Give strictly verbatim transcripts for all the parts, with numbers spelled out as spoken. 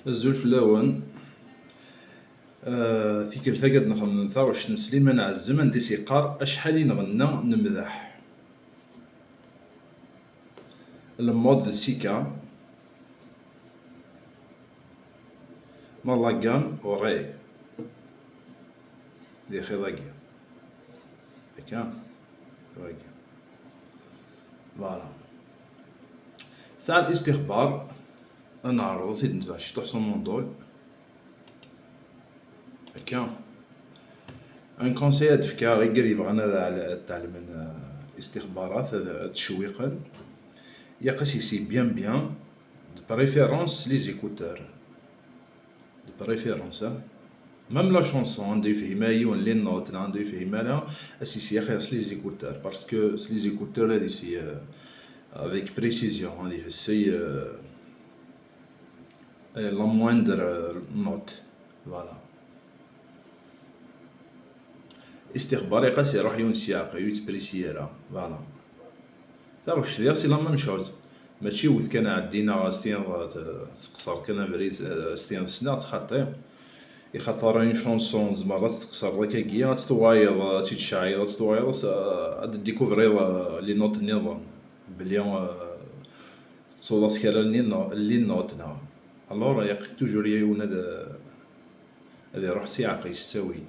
Azul fell-awen. Eh, tikkelt-agi ad nxemmem taɣect n Sliman Ɛezzem, anda i s-yeqqar: "Acḥal i nɣenna nemdeḥ." Le mode de Sika. Ma la gamme, au ré. Di xilagi. Akka. Wagi. Voilà. Tesɛa listixbar. Ad neɛreḍ ad t-id-netbeɛ ciṭuḥ s umundul. Akka. Un conseil ad d-fkeɣ i wid yebɣan ad ɛl-, ad tɛelmen, eh, istixbarat, ad, ad tcewwiqen. Yaqas yessi bien bien, de préférence les écouteurs. De préférence, hein. Même la chanson, anda yefhim yiwen les notes, neɣ anda yefhim ara, ad s-yessi axir s les écouteurs, parce que s les écouteurs ad yessi, euh, avec précision, ad yessi, euh, euh, la moindre, euh, note. Voilà. Istixbar iqas iruḥ yiwen s yeɛqel, ur yettprisi ara. Voilà. Taɣect diɣ, c'est la même chose. Mačči wet kan ɛeddi neɣ ad s-tiniḍ, ad teqṣer kan abrid, eh, ad s-tiniḍ ssneɣ-tt xaṭi. Ixaṭer une chanson, tzemreḍ ad tt-tqeṣreḍ akkagi, ad tt-twayeḍ, ad tt-id-tceɛɛiḍ, ad tt-twayeḍ, ad s-, ad d-découvriḍ, eh, les notes nniḍen. Belli, eh, tettuḍ-as kra n les no-, les notes, neɣ. Alors, yaqi toujours yiwen ad, ad iruḥ s yeɛqel s ttawil.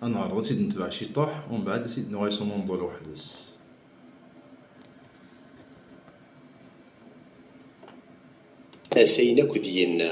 Ad neɛreḍ ad tt-id-netbeɛ ciṭuḥ, umbeɛd ad tt-id-nuɣal s umundul weḥd-s. Asayen akk d-yenna,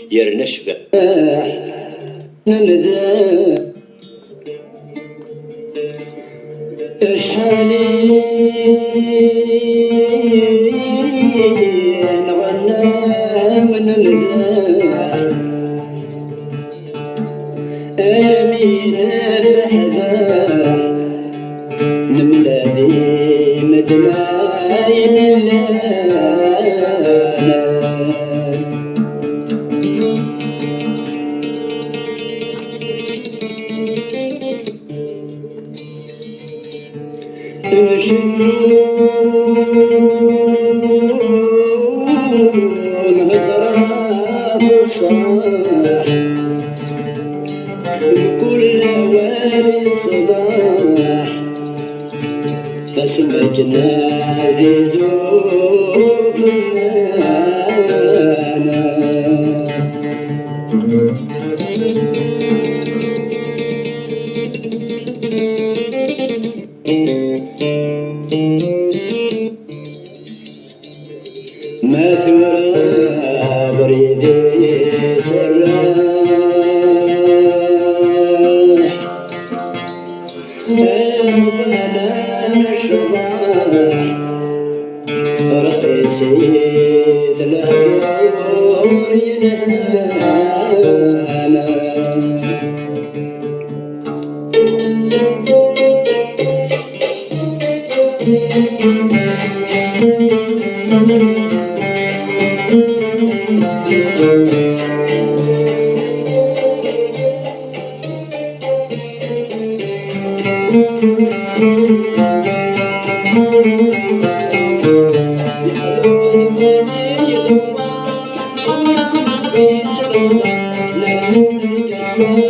yerna cbeḥ. Acḥal i nɣenna nemdeḥ, armi nerbeḥ, nemla di medden ayen llan. Ncennu, nhedder ɣef ṣṣeḥ, mkul awal iṣbeḥ, asmekna zizu fell-aneɣ. Ma tura abrid iserreḥ, iqbal necḍeḥ, rxisit lehdur yelhan.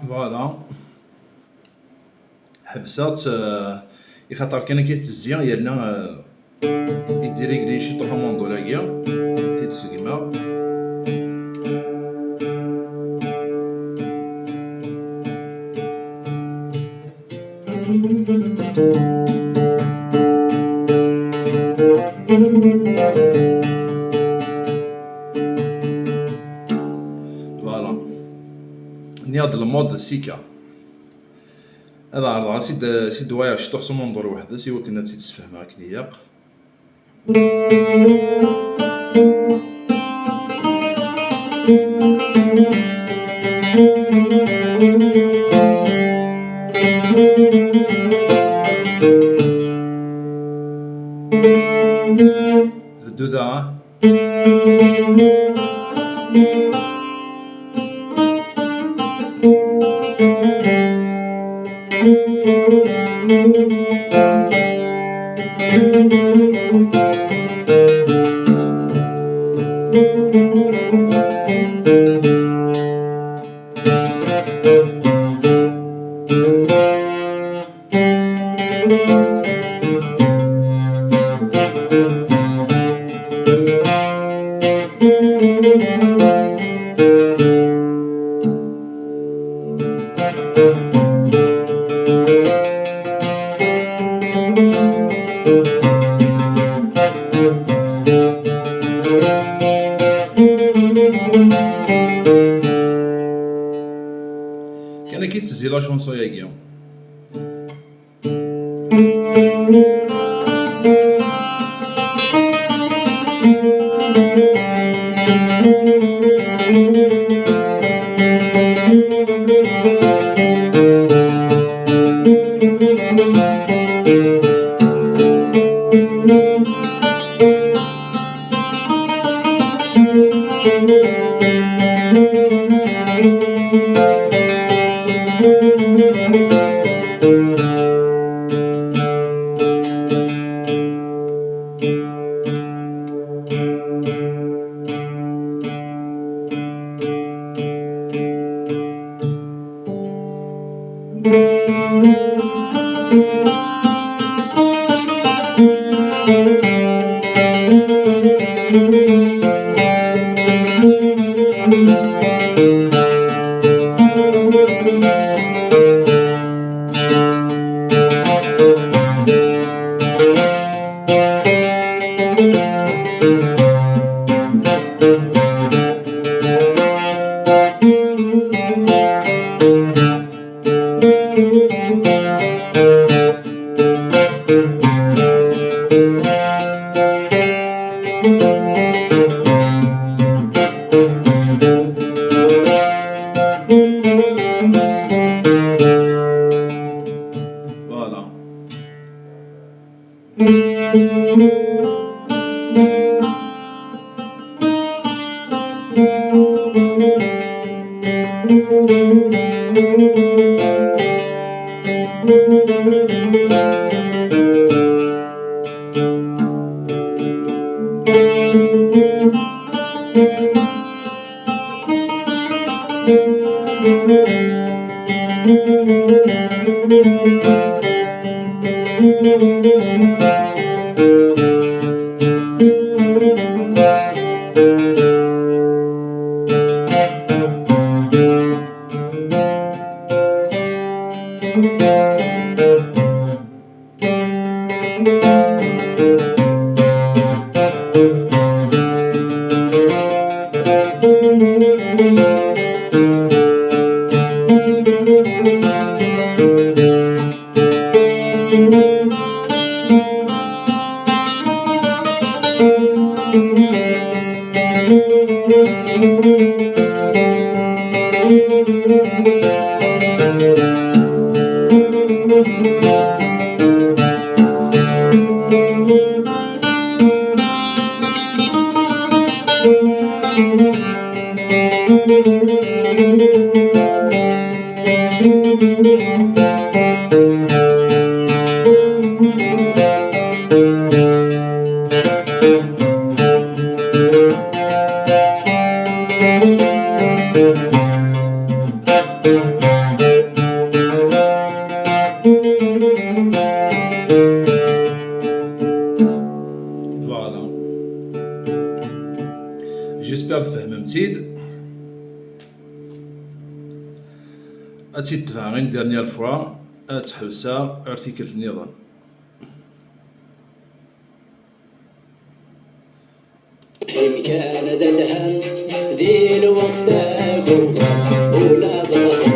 Voilà. Ḥebseɣ-tt, eh, ixaṭer kan akka i tettezzi, yerna, eh, i d-irigli ciṭuḥ amundul-agi, t-id-segmeɣ. Tenniḍ-d lmud d sika. Ad ɛerḍeɣ ad s-id-, ad s-id-wayeɣ ciṭuḥ s umunḍur weḥd-s i wakken ad tt-id-sfehmeɣ akken ilaq. Beddu daɣ. Kan akka i tettezzi la chanson-agi. Voilà. Voilà. J'espère tfehmem-tt-id. Ad tt-id-tebɛeɣ une dernière fois, ad tt-ḥebseɣ ar tikkelt nniḍen. Imkan ad lhan di lweqt d agumḍan, ula d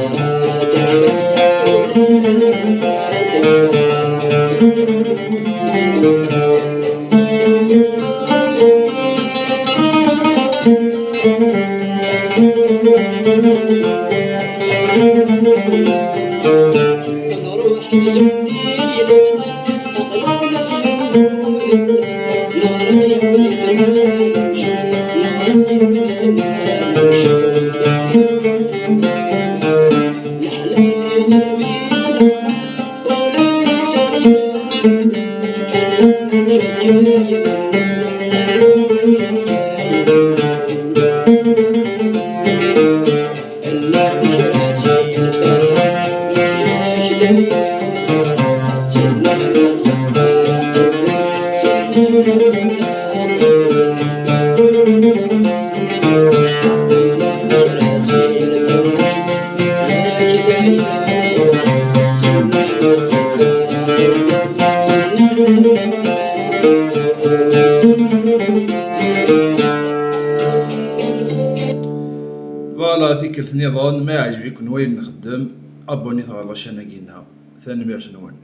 Voilà, tikkelt nniḍen, ma yeɛjeb-iken wayen nxeddem, abonnit ɣer la chaîne-agi-nneɣ. Tanemmirt-nwen.